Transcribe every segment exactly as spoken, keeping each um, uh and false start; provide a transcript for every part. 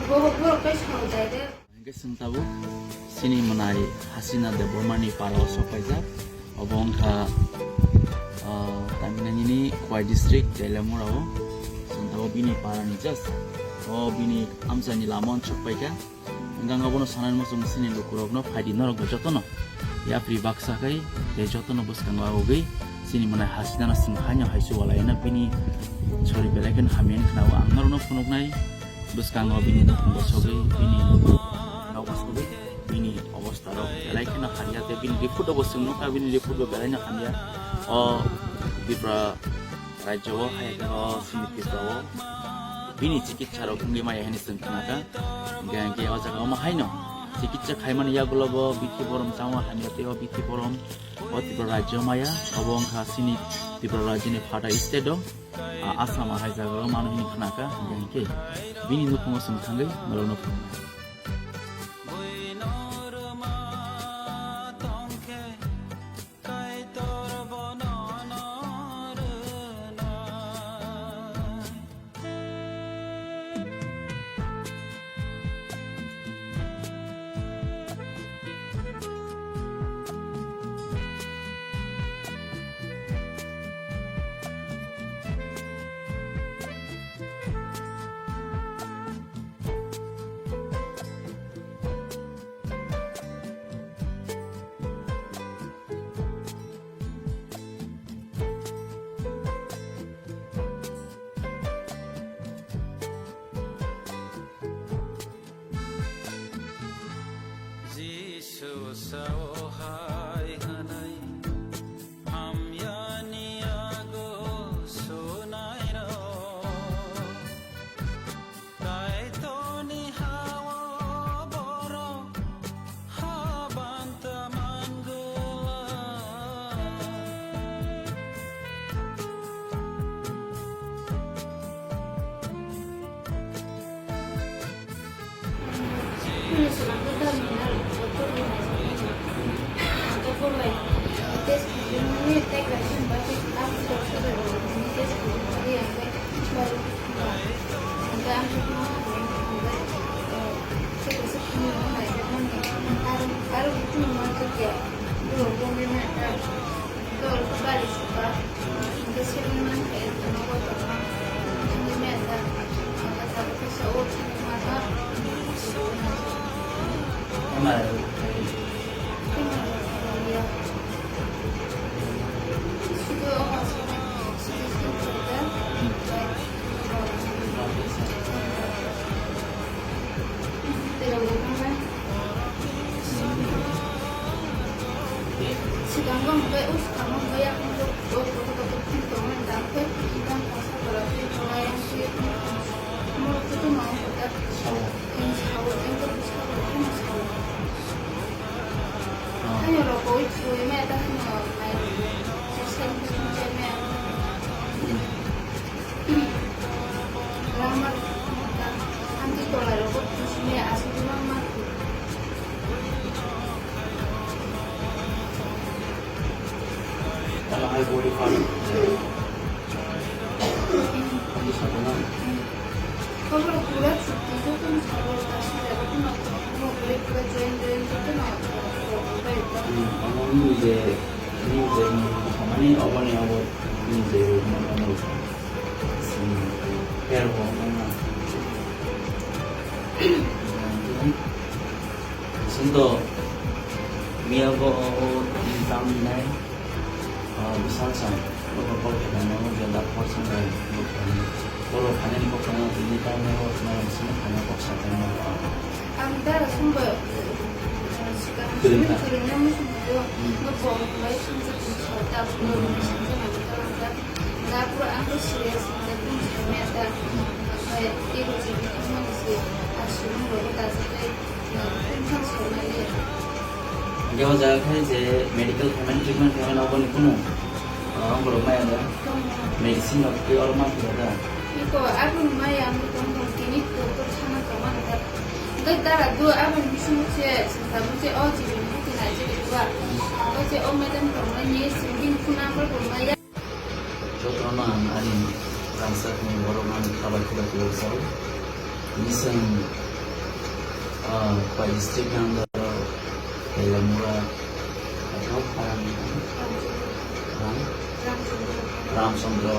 Bobo borok tei sal dai de. Hingke chwng tabuk chini mwnai Hasina Debbarmani parao sokpaijak. Obo wngkha, ah, Tamilnaduni Khowai district, Teliamura o. Chwng tabuk bini parani just o bini amchaini lama o sokpaikha. Hingke ang abono sanai muchung chini lukurokno phaidi norokbo jotono yapri baksa khai tei jotono bwskango agogwi chini mwnai Hasinano chwng haino hai chubalai no bini sori belai kheno hamya wngkha. Ang norokno phunuknai bwskango bini nukhungo sogwi bini nogo sogwi bini obostharok belai kheno hamya tei bini report bo chwng nukha, bini report bo belai no hamya. O Tripura rajyo o hai khe o chini Tripura o bini chikitsa rok wngwi maya hwnwi chwng khnakha. Hingke hingke o jaga omo haino chikitsa khaimani yagulo bo bithi borom chama hamya tei o bithi borom o Tripura rajyo maya. Obo wngkha chini Tripura rajyoni phatai state o, a, Assam o hai jaga o mano hwnwi khnakha. Hingke hingke bini nukhungo chwng thangwi norokno phunuknai. Jisu sao hai hwnwi, hamyani yago sunairok. Kaitorni ha-o borok habanta mangwlak. Sigango hwnkhe o swkang hwnkhe yakung o kotor kotor phung tongmani dam khe yang kasa jora khe tongnai yang khe morok khe tongma wngkha da. Sao. Ang sao, ang khe bwskango phano sao. Ah. Haino rokoi thwimaya da haino nai. Side side khe thwimaya. Tala hai body part. Tala hai body part. Hmm, omo nini je, nini je, mani obo ni obo, nini je, mani obo. Hmm, hair bo, mani. Sing to, miya bo, o, tam nai. Ah, bwsang chang, oro kok khe nangmano je da kok chang bai kok khe nangmano. Oro khainani kok khe nangmano tini tamni oro khainani simi khaina kok sa khe nangmano. Ang dara sumba, ah, sikang kwrwngkha. Simi kwrwngna muchung khe, hmm, no bong bai sumjak ni sa ta, hmm, bong bai sumjak nang ta, ta. Da pura ang khe serious, da bung sa me ta. Hmm. Bai tei bo je ni khe mani se, ah, sumung ro da se tei. Hingke o jaga khe je medical payment, treatment payment aboni kunu, ah, borok maya da. Medicine rok tei oro ma phi da. Iko aboni maya ang tong tong tini doctor sana tongma da. Hingke dara do aboni bisingo se sasa bo se o chini buti nai se de ba. Abo se o madam tongmani singing phone number tongmaya. Jotono ang ani rangchakni borok ang khabai khubai khubai sao. Nising, ah, pai district under Telamura, ano, parang, parang, Ramchandra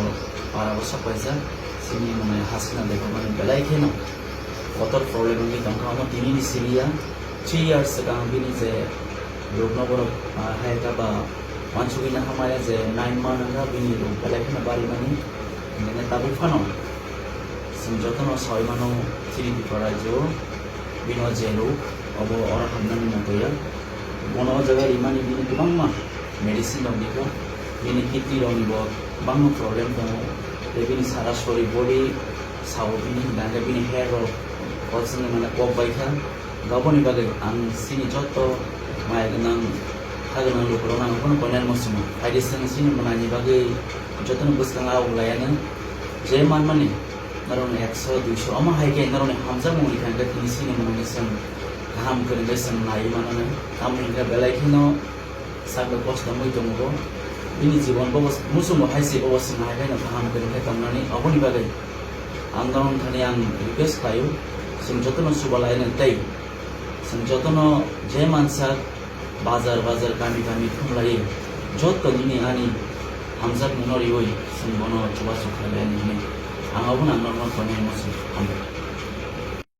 para o sapaijak, sini mane hasina dekhormani belai kheno kotor problem wngwi tongkha, omo tinini siriya, three years swkang bini je rukno borok, ah, hai kha ba wansugwi naha maya je nine month wngkha bini ruk belai kheno barimani, hingkhe tabuk phano chwng jotono sawi mano chini Tripura rajyo bini o je ruk obo oro hamnani mukuya, bono o jaga rimani bini kwbangma medicine rok dikha, bini kidney rokni bo kwbangma problem tongo, tei bini sara sori body sao bini hwnka hwnkhe bini hair rok kochwngwi mane kok bai kha. Aboni bagwi ang chini joto maya gwnang, kha gwnang lukurokno ang bono koinani muchungo. Phaidi chwng chini mwnaini bagwi jotono bwskango aug laianw. Je manmani norokni ekso, duiso omo hai khe norokni hamjakmungni thangkhe tini chini mwnwini chwng kaham kwrwngwi chwng naiwi mananw. Tamoni hwnkhe belai kheno sakno kosto wngwi tongo bo. Bini jibon bo muchungo hai se bo chwng hai khe kaham kwrwngkhe tongnani. Aboni bagwi ang norokni thani ang request khlaio, chwng jotono chuba lainw tei chwng jotono je mansak bazar bazar kami kami thumlaiwi joto nini ani hamjakmungno riwi chwng bono chubachu khlai lainw hwnwi ang abono ang norokno koinai muchung hambai.